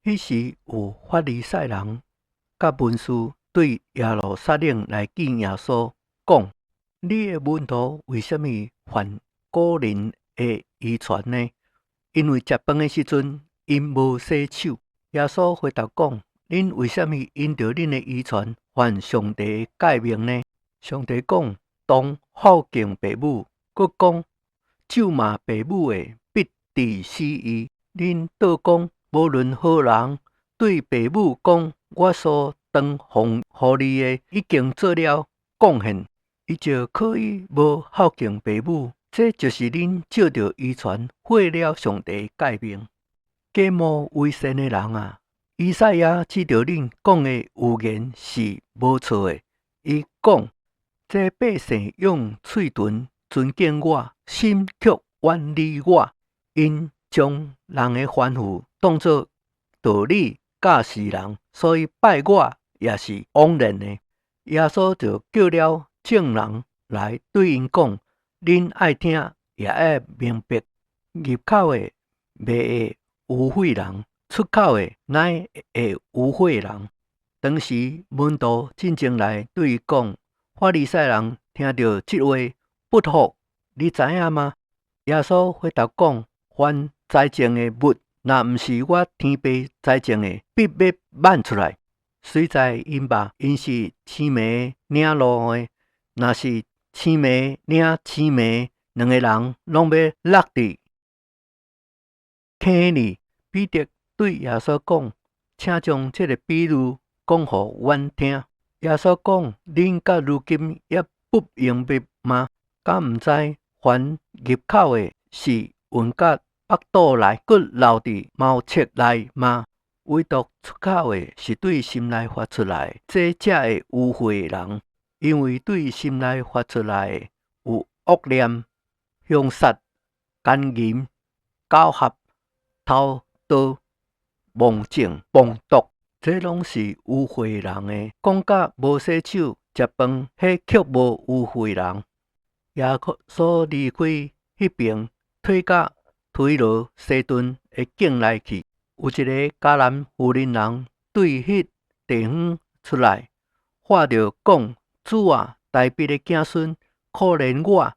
彼時有法利賽人佮文士對耶路撒冷來見耶穌，講：你的門徒為啥物犯古人的遺傳呢？因為食飯的時陣，𪜶無洗手。耶穌回答講：恁為啥物因著恁的遺傳犯上帝的誡命呢？上帝講：當孝敬爸母，閣講：咒罵爸母的，必治死伊。恁倒講，無論何人對爸母講：我所當奉予你的，已經做了貢獻，伊就可以無孝敬爸母。這就是恁照著遺傳廢了上帝的誡命。假冒為善的人啊！以賽亞指著恁講的預言是無錯的。伊講：這百姓用喙唇尊敬我，心卻遠離我。𪜶將人的吩咐當作道理教示人，所以拜我也是枉然的。耶穌就叫了眾人來對𪜶講：恁愛聽，也愛明白。入口的袂會污穢人，出口的乃會污穢人。當時門徒進前來對伊講：法利賽人聽著這話不服，你知影嗎？耶穌回答講：凡栽種的物，若毋是我天父栽種的，必欲挽出來。隨在𪜶吧，𪜶是青盲領路的，若是青盲領青盲，兩个人攏欲落佇坑裡。彼得對耶穌講：請將這个比喻講予阮聽。耶穌講：恁到如今猶不明白嗎？敢毋知凡入口的是運到腹肚內，閣流佇茅廁內嗎？唯獨出口的是對心內發出來，這才會污穢人。因為對心內發出來的有惡念、兇殺、姦淫、苟合、偷盜、妄證、謗讟，這攏是污穢人的。講甲無洗手食飯，彼卻無污穢人。耶穌離開彼爿，退到推羅西頓的境內去。有一个迦南婦人人對彼地方出來，喊著講：主啊，大衛的子孫，可憐我，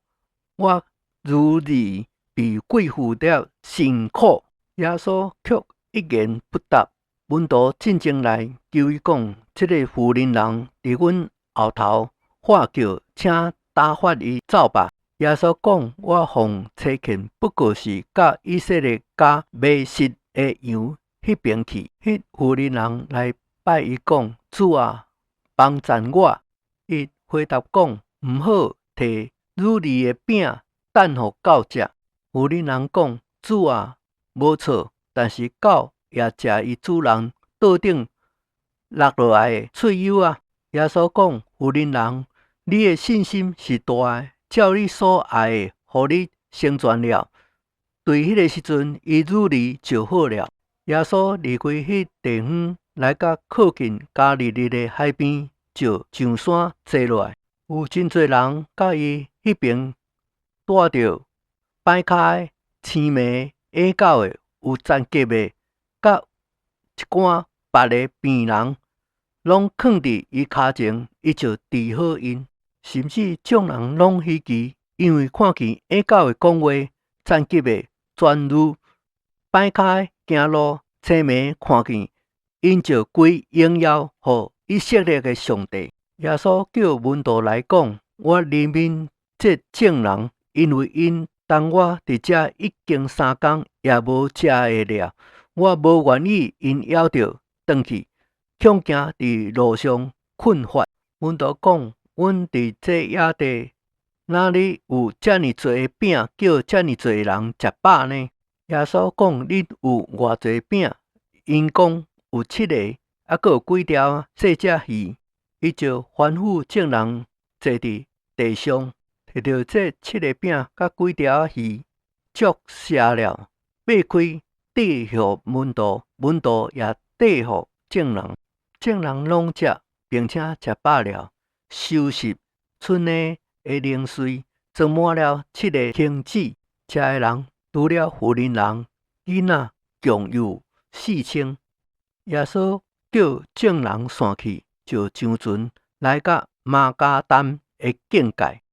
我女兒被鬼附了甚苦。耶穌卻一言不答。門徒進前來求伊講：這个婦人人佇阮後頭喊叫，請打發伊走吧。耶穌講：我奉差遣，不過是到以色列家迷失的羊彼爿去。彼婦人人來拜伊講：主啊，幫贊我。伊回答講：毋好提女兒的餅擲予狗食。婦人人講：主啊，無錯，但是狗也食伊主人桌頂落落來的碎棗啊。耶穌講：婦人人，你的信心是大的，照你所愛的，予你成全了。對彼个時陣，伊女兒就好了。耶穌離開彼地方，來到靠近加利利的海邊，就上山坐落來。有真濟人佮伊彼爿帶著跛跤的、青盲、啞狗的、有殘疾的，佮一寡別的病人，攏囥佇伊跤前，伊就治好𪜶。甚至眾人攏稀奇，因為看見啞狗會講話、殘疾的痊癒、跛跤的行路、青盲看見，𪜶就歸榮耀予以色列的上帝。耶穌叫門徒來講：我憐憫這眾人，因為𪜶同我佇遮已經3工，也無食的了。我無願意𪜶枵著轉去，恐驚佇路上困乏。門徒講：阮佇這野地，哪裡有遮爾濟的餅，叫遮爾濟人食飽呢？耶穌講：恁有偌濟餅？𪜶講有七个，猶閣有幾條細隻魚。伊就吩咐眾人坐佇地上，提著這七个餅佮幾條魚，祝謝了，擘開，遞予門徒，門徒也遞予眾人。眾人攏食，並且食飽了，收拾賰的的零碎，裝滿了七个簍子。食的人除了婦人人、囡仔，共有4000。耶穌叫眾人散去，就上船來到馬加丹的境界。